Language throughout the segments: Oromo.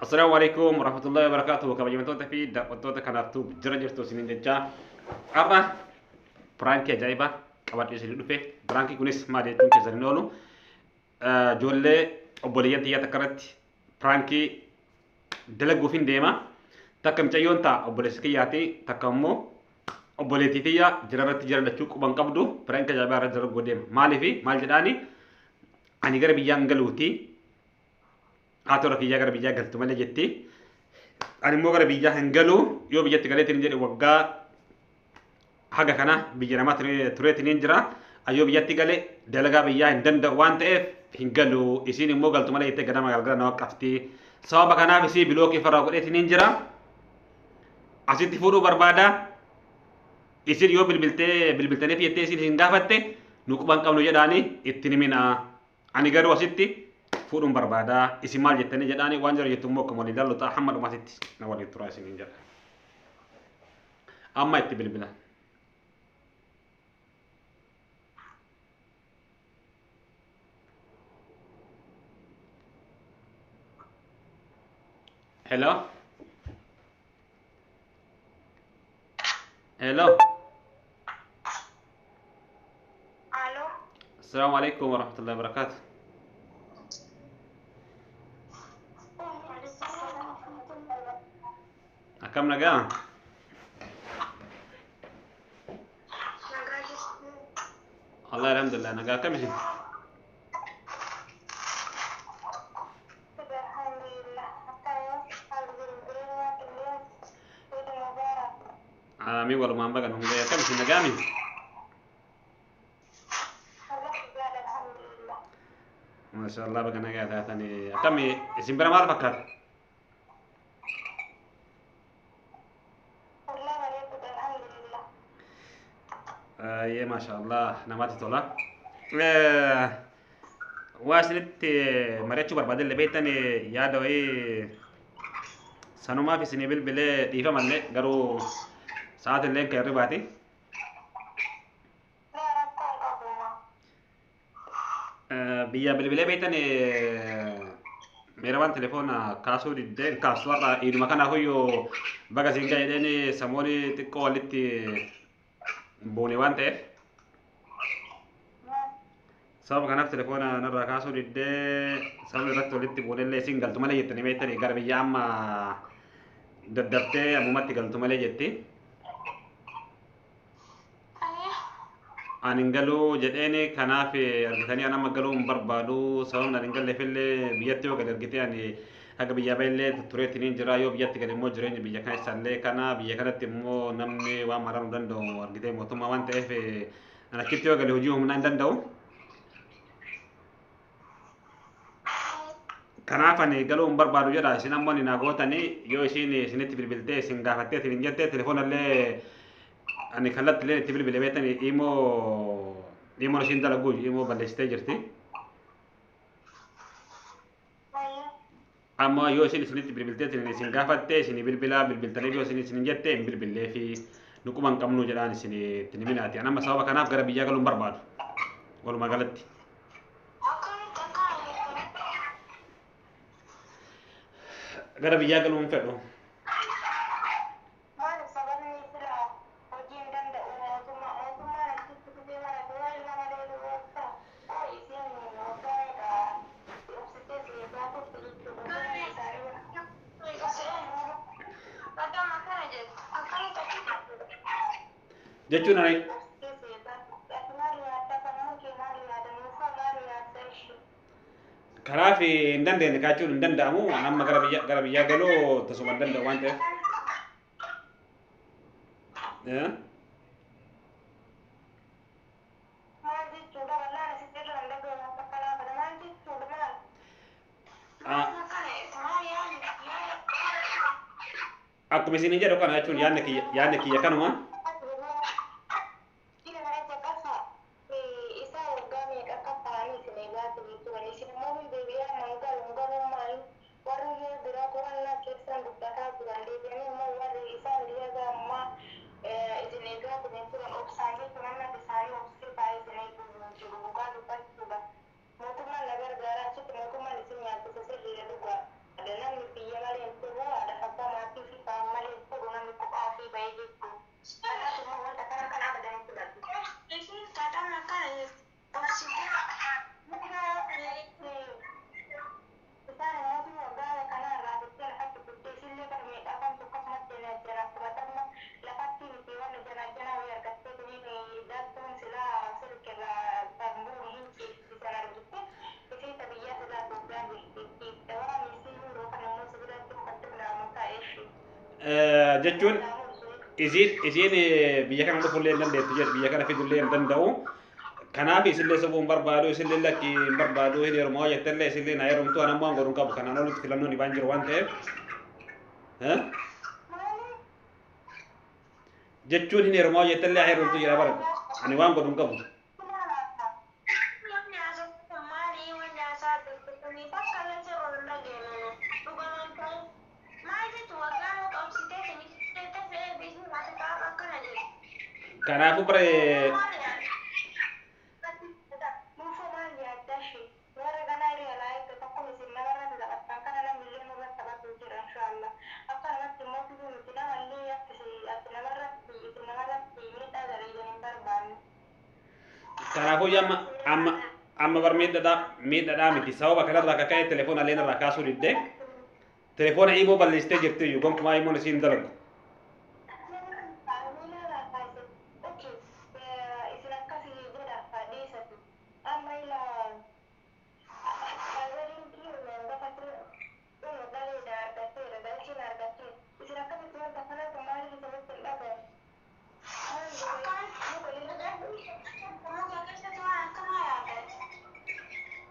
Assalaamu alaikum warahmatullahi wabarakatuh. Kabajamtoota fi daawwattoota kanaaftuu jira jirtu isiniin jechaa. Har'a piraankii ajaa'ibaa qabadhee isinii dhufe. Piraankii kunis maal jechuun keessan hin oolu. Ijoollee obboleeyyan tiyyaa takka irratti piraankii dalaguuf hin deema. Takka mucayyoon ta'a obboleessa kiyyaati. Takka immoo obboleettii tiyya jira irratti jira lachuu quban qabdu piraankii ajaa'ibaa irratti dalaguu deema. Maaliifi maal jedhaani ani gara biyyaan galuuti. Haati warra kiyyaa gara biyyaa galtu malee jetti. Ani immoo gara biyyaa hin galu yoo biyyatti galeetiin jedhe waggaa haga kana biyya namaa tureetiin hin jira. Ani yoo biyyatti gale dalagaa biyyaa hin danda'u waan ta'eef hin galu. Isiin immoo galtu malee jettee ganama galgala nama qabti. Sababa kanaaf isii bilookii ofirraa godheetiin hin jira. Asitti fuudhuu barbaada. Isin yoo bilbiltee bilbiltaniif jettee isiin isin gaafatte nu quban qabnu jedhaani itti himinaa. Ani garuu asitti fuudhuun barbaada. Isin maal jettanii jedhaani waan jara jettu immoo akkuma walii ilaallu ta'a hamma dhumaatitti na waliin turaa isiniin jedha. Amma itti bilbila. Hello? Hello? Alo. Assalamu alaikum warahmatullahi wabarakatuh. Akkam nagaa? Nagaa jirtu. Allah alhamdulillah nagaa akkam isin? Alhamdulillah. Akkam haalli jiru jireenya qilleensa Eid Mubarak. Aamiin walumaan baga nu hundee akkam isin nagaami? Allah gaadha alhamdulillah. Masha Allah baga nagaa taatanii akkami isin bira maal fakkaata? Allah bareeduudha alhamdulillah. Ayyee masha Allah namatti tola. Waa isinitti mari'achuu barbaade illee beektan yaada wayii sanumaaf isinii bilbilee dhiifamallee garuu sa'aatiin illee kan hirribaati. Laa rakkoon qabuma. Biyya bilbilee beektan meerawaan telefoona kaasuu diddee kaasu har'a iiduma kanaafuyyuu baga siin ga'e jedheen samoonii xiqqoo walitti buune waan ta'eef sababa kanaaf telefoona narraa kaasuu diddee sababni irratti walitti buunellee isin galtu malee jettanii beektanii gara biyya amma daddaftee ammumatti galtu malee jetti. Ani hin galuu jedheen kanaaf argitanii an amma galuu hin barbaadu sababni ani hin galleef illee biyyatti yoo gad argitee ani haga biyyaa baillee tureetiin hin jira yoo biyyatti gad immoo jireenya biyya kana isaallee kana biyya kanatti immoo namni waan maraa nu danda'u argitee mootummaa waan ta'eef an achitti yoo gale hojii humnaa hin danda'u. Kanaaf ani galuu hin barbaadu jedha isin ammoo ani naa gootanii yoo isiin isinitti bilbiltee isin gaafattee isin hin jette telefoonallee ani kallattiilee itti bilbile beektanii imoo imoon isiin dalaguu imoo balleessitee jirti. Amma yoo isin isinitti bilbiltee isin isin gaafatte isin bilbilaa bilbiltanii yoo isin isin hin jette hin bilbillee fi nu quba hin qabnu jedhaan isin itti himinaati. Ani amma sababa kanaaf gara biyyaa galuu hin barbaadu. Walumaa galatti. Akkamitti akkana jettanii? Gara biyyaa galuu hin fedhu. Maali sababni silaa hojii hin danda'u mootummaa mootummaan achitti dhufee mana du'a ilma malee du'oofta oo isiin waggaa meeqa obsitee si eegaa turte jechuudha jireenya isaanii. Jechuun ani Obsitee si eegaa turte ati maal yaadda sammuu kee maal yaada nuufaa maal yaadda ishee. karaa fi hin dandeenye kaachuun hin danda'amu. Ani amma gara biyyaa galuu tasuma hin danda'u waan ta'eef. Maal jechuudha wallaan asitti irra hin dhaga'amu akka kanaa kana maal jechuudha maal? Akkuma isin jedhu kana jechuun yaadni kiyya kanuma. Mootummaan na gargaara achitti mootummaan isin nyaachisa sirriidha dhugaa. Namni biyya malee Jechuun isiin biyya kana dhufullee hin dandeettu jedhu, biyya kana fidullee hin danda'u. Kanaaf isillee sobuu hin barbaadu, isillee lakki hin barbaadu, hin heerumaa jettellee isillee na heerumtu, anammoo waan godhu hin qabu. Kanaan olitti filannoon dhibaan jiru waan ta'eef. Jechuun hin heerumaa jettellee heerumtu jedha bara. Ani waan godhu hin qabu. Kanaafuu bare kanaafuu amma bar miidhadhaa miti, sababa kanarraa akka ka'e telefoona illee irraa kaasuu diddee, telefoona imoo balleessitee jirti iyyuu, gonkumaa imoon isiin dalagu.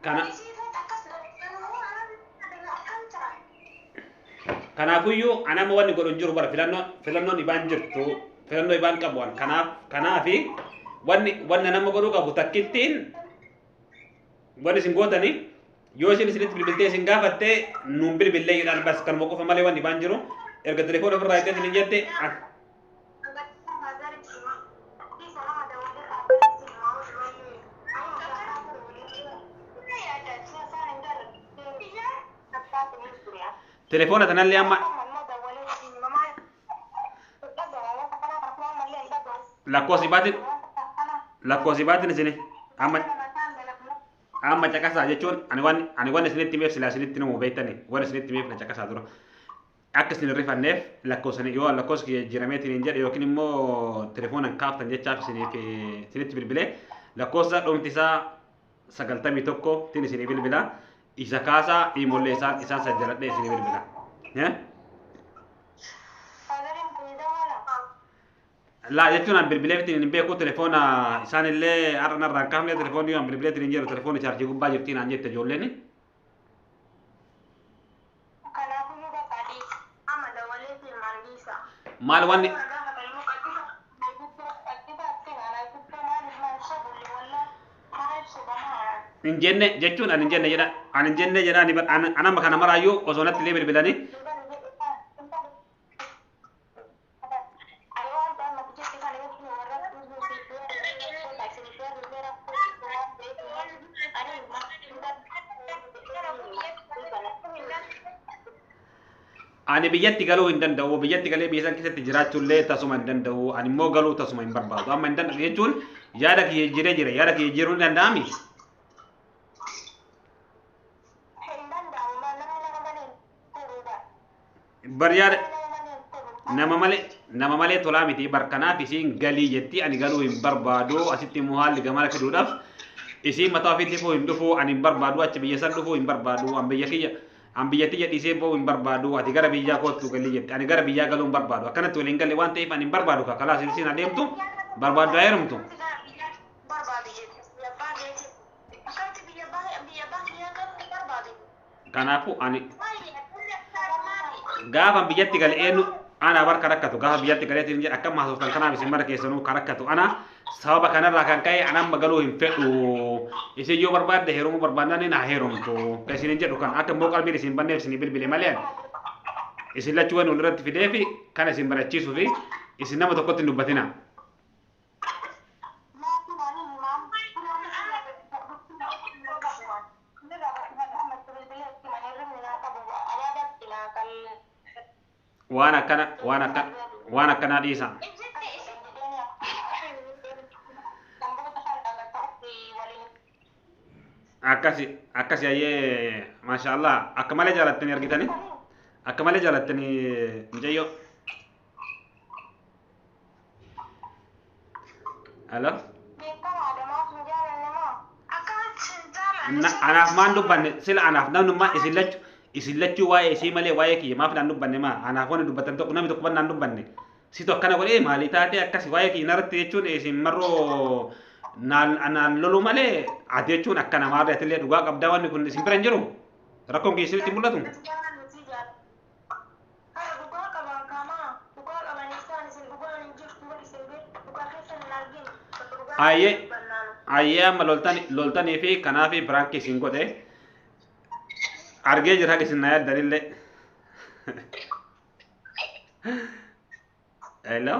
Kana kanaafuyyuu anama wanni godhu hin jiru bara, filannoon ibaan jirtu, filannoo ibaan qabu an. Kanaafi wanni nama godhuu qabu takkittiin wanni isin gootani, yoo isin isinitti bilbiltee isin gaafatte, nuun bilbillee jedhaan, bas kanuma qofa malee wanni ibaan jiru. Erga telefoona ofirraa hiiktee isin jette telefoona tanallee amma lakkoofsi baatin isini amma caqasaa. Jechuun ani waan isinitti himeef, silaa isinitti himu beektani, waan isinitti himeef na caqasaa dura. Akka isin hin rifanneef, lakkoofsani yoo lakkoofsi kiyya jijjiirameetiin hin jedhe yookiin immoo telefoonaan kaaftan jechaaf isiniif isinitti bilbilee, lakkoofsa dhumti isaa 91 tiin isinii bilbila. Isa kaasaa, imollee isaan sajjaladhee isinii bilbila. Laa, jechuun an bilbileefitiin hin beeku telefoona isaanillee har'a narraan kaafne. Telefoonni yoo an bilbileetiin hin jedhu, telefoonni chaarjii gubbaa jirtiin naan jette ijoolleen. Kanaafiyyuu bakka amma dawaleetiin margiisa. Maal wanni hin jenne, jechuun an hin jenne jedha, an hin jenne jedha. Ani an amma kana maraayyuu osoo natti illee bilbilanii ani biyyatti galuu hin danda'u. Biyyatti galee biyya san keessatti jiraachuullee tasuma hin danda'u. Ani immoo galuu tasuma hin barbaadu. Amma hin danda'u jechuun yaada kiyya jijjiiree jira. Yaada kiyya jijjiiruu ni danda'ami. Bar yaada nama malee tolaa miti bar. Kanaaf isiin galii jetti, ani galuu hin barbaadu. Asitti immoo haalli gamana fiduudhaaf isiin mataa ofiitti dhufuu hin dhufu, ani hin barbaadu. Achi biyya san dhufuu hin barbaadu. An biyya kiyya, an biyya tiyya dhiisee ba'uu hin barbaadu. Ati gara biyyaa kottu galii jetti, ani gara biyyaa galuu hin barbaadu. Akkanatti waliin galle waan ta'eef ani hin barbaadu. Ka kalaas isiin adeemtu barbaaddu haa heerumtu. Kanaafuu ani gaafa biyyatti gale eenyu ana bar rakkatu? Gaafa biyyatti galeetiin jedha akkam haasoftan? Kanaaf isin mara keessanuu ka rakkatu ana. Sababa kanarraa kan ka'e ana amma galuu hin fedhu. Isin yoo barbaadde heerumuu barbaadnaan na heerumtu ka isin hin jedhu. Kan akka immoo qalbiin isin banneef isin bilbile malee, isin lachuu waan walirratti fideefi kana isin barachiisuu fi isin nama tokkotti hin dubbatina. Waan akkanaa dhiisa. Akkasi ayyee, maashaallah, akka malee jaalattanii argitanii, akka malee jaalattanii mucayyoo. Alo. Anaaf maan dubbanne sila? Anaaf namnummaa isin lachu Isin lachuu waa'ee ishee malee waa'ee kiyya maaf naan dubbanne maa anaaf wanni dubbatan tokko namni tokko naan dubbanne. Situ akkana godhee maalii taate akkasi waa'ee kiyya narratti jechuun isin marroo naan lolu malee ati jechuun akka namaarra atillee dhugaa qabdaa wanni kun isin bira hin jiru. Rakkoon kiyya isinitti mul'atu. Dhugaa qaban kamaa dhugaa qaban isaan isin dhugaan hin jirtu isin dhugaa keessan hin arginu. Ayyee ayyee amma loltanii fi kanaaf biraankii isin godhe argee jira isin na yaaddanillee. Hello.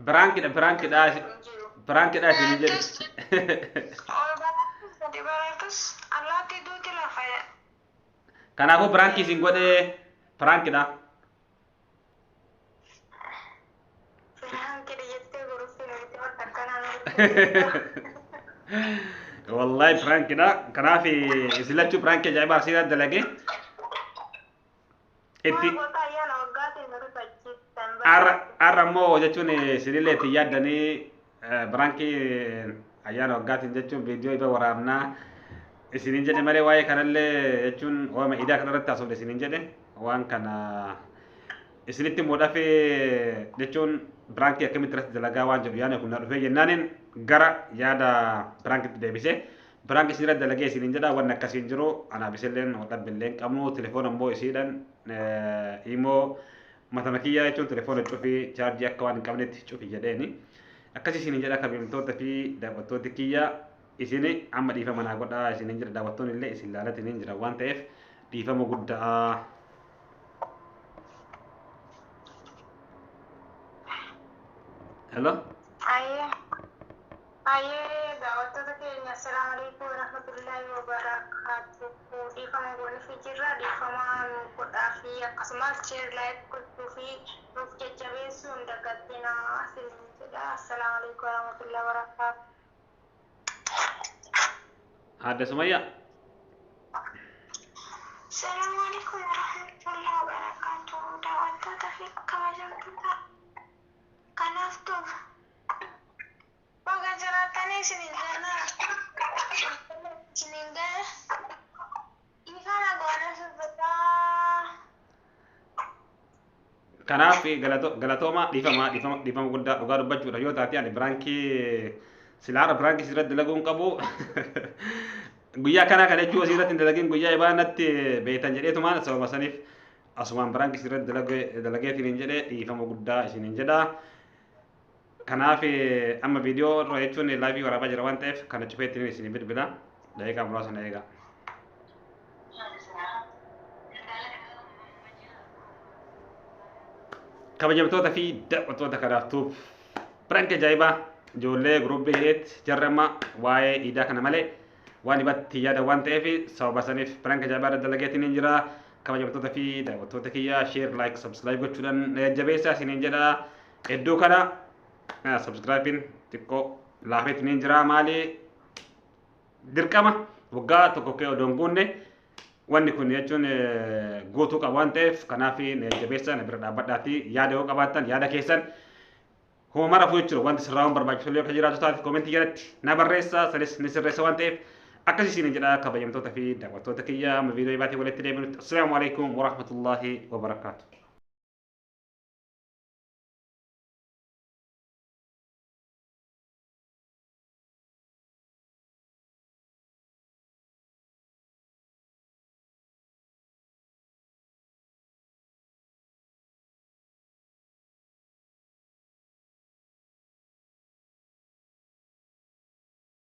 Biraankidha biraankidha biraankidha isin jedhe. Kanaafuu biraankii isin godhe biraankidha. Wallahi biraankidha. Kanaaf isin lachuu biraankii ajaa'ibaa asii dalage. Itti har'a immoo jechuun isinillee itti yaaddanii biraankii ayyaana waggaatiin jechuun viidiyoo ifa waraabnaa isinin jedhe malee waa'ee kanallee jechuun waa'ee idaa kanarratti haasofne isinin jedhe waan kana isinitti immoo dhafee jechuun biraankii akkamitti irratti dalagaa waan jedhu yaadni kun na dhufee jennaaniin gara yaada biraankitti deebise. Biraankii isinirratti dalagee isinin jedha wanni akkasiin jiru anaaf isilleen waldhabbillee hin qabnu telefoona immoo isiidhaan immoo matama kiyyaa jechuun telefoona cufii chaarjii akka waan hin qabnetti cufi jedheeni. Akkasii isinin jedha kabajamtoota fi daawwattoota kiyya isin amma dhiifama naa godhaa isinin jira daawwattoonni illee isin laalatiin jira waan ta'eef dhiifama guddaa. Hello. Ayyee. Ayyee daawwattoota keenya assalaamu alaikum warahmatullahi wabarakaatuh. Dhiifama goonii jirra dhiifama nu godhaa fi akkasumas share like gochuu fi nuuf jajjabeessuu hin dagatinaa isiniin jedha. Assalaamu alaikum warahmatullahi wabarakaatuh. Aadde Sumayyaa. Assalaamu alaikum warahmatullahi wabarakaatuh. Daawwattoota fi kabajamtoota kanaaf ta'u. Baga jiraatanii isinin gana. Isinin gana. Dhiifama goonee sirbitaa. Kanaaf galatooma dhiifama dhiifama dhiifama guddaa dhugaa dubbachuudha yoo taate ani biraankii silaara biraankii sirratti dalaguu hin qabu. Guyyaa kana kana jechuun asirratti hin dalagin guyyaa ibaanatti beektan jedheetumaan sababa saniif asumaan biraankii sirratti dalageetiin hin jedhe dhiifama guddaa isiniin jedha. Kanaaf amma viidiyoo irra jechuun laayivii waraabaa jira waan ta'eef kana cufeetiin isin bilbila daqiiqaa muraasa na eega. Kabajamtoota fi daawwattoota kanaaftuuf biraankii ajaa'ibaa ijoollee guruppii hidheetti jarri amma waa'ee iidaa kana malee waan dhibatti yaada waan ta'eef sababa saniif biraankii ajaa'ibaa irra dalageetiin hin jira. Kabajamtoota fi daawwattoota kiyya share like subscribe gochuudhaan jajjabeessaa isiniin jedha. Iddoo kana subscribein xiqqoo laafeetiin hin jira maali dirqama waggaa tokko kee odoo hin guunne wanni kun jechuun guutuu qaba waan ta'eef kanaaf jajjabeessaa na bira dhaabbadhaati yaada yoo qabaattan yaada keessan homa mara jechuudha wanti sirraa'uun barbaachisu illee akka jiraatu taate koomentii jalatti na barreessa sanis ni sirreessa waan ta'eef akkasii isiniin jedha kabajamtoota fi daawwattoota kiyya amma viidiyoo baatii walitti deebinutti assalaamu alaikum warahmatullaahi wabarakaatu.